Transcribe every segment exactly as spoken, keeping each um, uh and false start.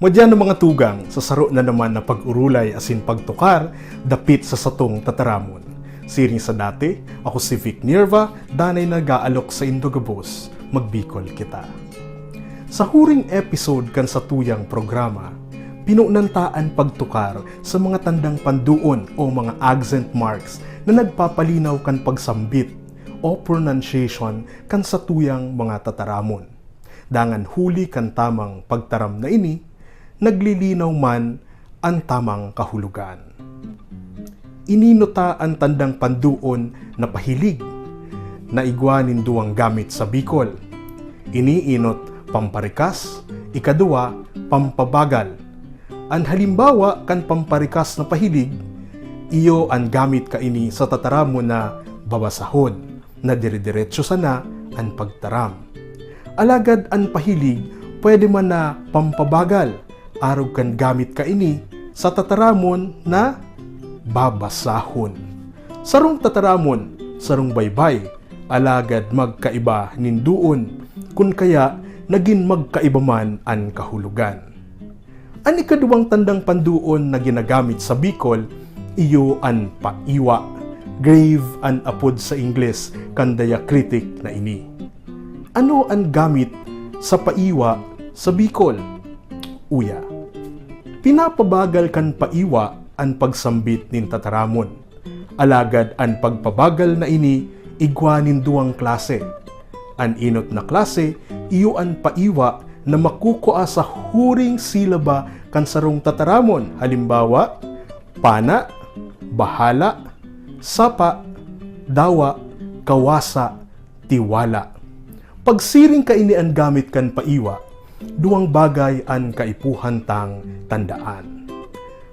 Madyan na mga tugang, sa saro na naman na pag-urulay asin pagtukar dapit sa satong tataramon. Siring sa dati, ako si Vic Nirva, danay nag-aalok saindo gabos, magbikol kita. Sa huring episode kan satuyang programa, pinunan ta an pagtukar sa mga tandang pandoon o mga accent marks na nagpapalinaw kan pagsambit o pronunciation kan satuyang mga tataramon. Dangan huli kan tamang pagtaram na ini, naglilinaw man an tamang kahulogan. Inino ta an tandang pandoon na pahilig, na igwa nin duwang gamit sa Bicol. Ini inot pamparikas, ikaduwa, pampabagal. An halimbawa kan pamparikas na pahilig, iyo an gamit kaini sa tataramon na babasahon, na dire-diretso sana an pagtaram. Alagad an pahilig pwede man na pampabagal, arog kan gamit kaini sa tataramon na babasahon. Sarong tataramon, sarong baybay, alagad magkaiba nin doon, kun kaya nagin magkaiba man an kahulogan. An ikaduwang tandang pandoon na ginagamit sa Bicol, iyo an paiwa. Grave an apod sa Ingles kan diacritic na ini. Ano an gamit sa paiwa sa Bicol? Uya, pinapabagal kan paiwa an pagsambit nin tataramon. Alagad an pagpabagal na ini igwa nin duwang klase. An inot na klase, iyo an paiwa na makukua sa huring silaba kan sarong tataramon, halimbawa, pana, bahala, sapa, dawa, kawasa, tiwala. Pagsiring kaini an gamit kan paiwa, duwang bagay an kaipuhan tang tandaan.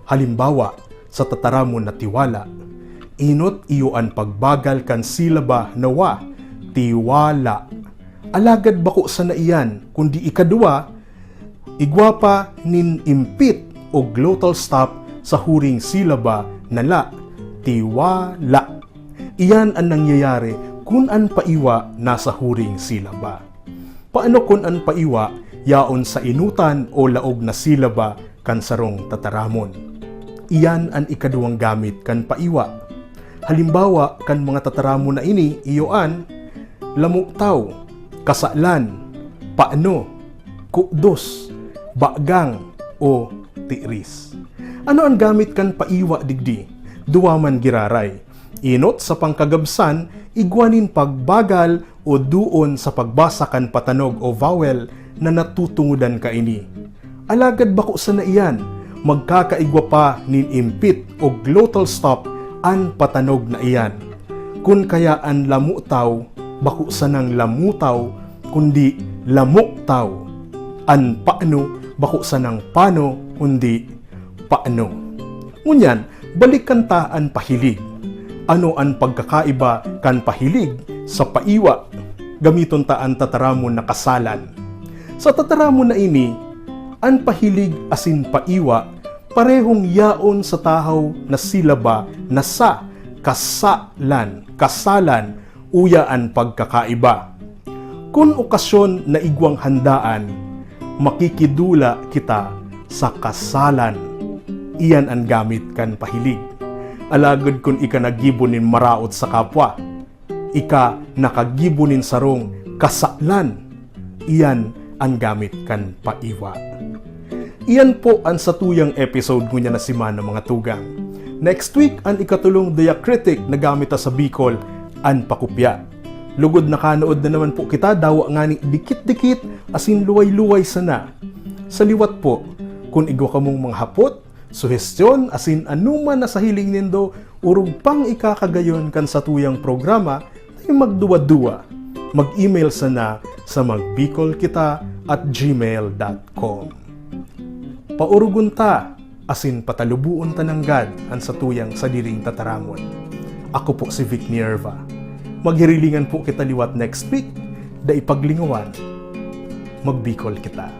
Halimbawa, sa tataramon na tiwala, inot iyo an pagbagal kan silaba na wa, tiwala. Alagad bako sana iyan, kundi ikaduwa, igwa pa nin impit o glottal stop sa huring silaba na la, tiwala. Iyan an nangyayari kun an paiwa nasa huring silaba. Paano kun an paiwa yaon sa inotan o laog na silaba kan sarong tataramon? Iyan an ikaduwang gamit kan paiwa. Halimbawa kan mga tataramon na ini iyo an lamotaw, kasalan, paano, kudos, bagang, o tiris. Ano an gamit kan paiwa digdi? Duwa man giraray. Inot sa pangkagabsan, igwa nin pagbagal o doon sa pagbasa kan patanog o vowel na natutungodan kaini. Alagad bako sana iyan, magkakaigwa pa nin impit o glottal stop an patanog na iyan. Kun kaya an lamotaw, bako sanang lamutaw, kundi lamoktaw. An paano, bako sanang pano, kundi paano. Ngunyan, balikan ta an pahilig. Ano an pagkakaiba kan pahilig sa paiwa? Gamiton ta an tataramon na kasalan. Sa tataramon na ini, an pahilig asin paiwa parehong yaon sa tahaw na silaba na sa, kasalan, kasalan, uya an pagkakaiba. Kun okasyon na igwang handaan, makikidula kita sa kasalan. Iyan an gamit kan pahilig. Alagad kun ika naggibo nin maraot sa kapwa, ika nakagibo nin sarong kasalan, iyan an gamit kan paiwa. Iyan po an satuyang episode ngunyan na semana, mga tugang. Next week, an ikatolong diacritic na gamit ta sa Bicol, an pakopya. Lugod nakanood na naman po kita, dawa ngani dikit-dikit asin luway-luway sana. Sa liwat po, kun igwa kamong mga hapot, suhestyon, asin anoman na sa hiling nindo, orog pang ikakagayon kan satuyang programa, dai magduwa-duwa. Mag-email sana sa magbicolkita at gmail dot com. Paorogon ta, asin pataluboon ta nanggad an satuyang sadiring tataramon. Ako po si Vic Nierva. Maghirilingan po kita liwat next week. Dai paglingawan. Magbikol kita.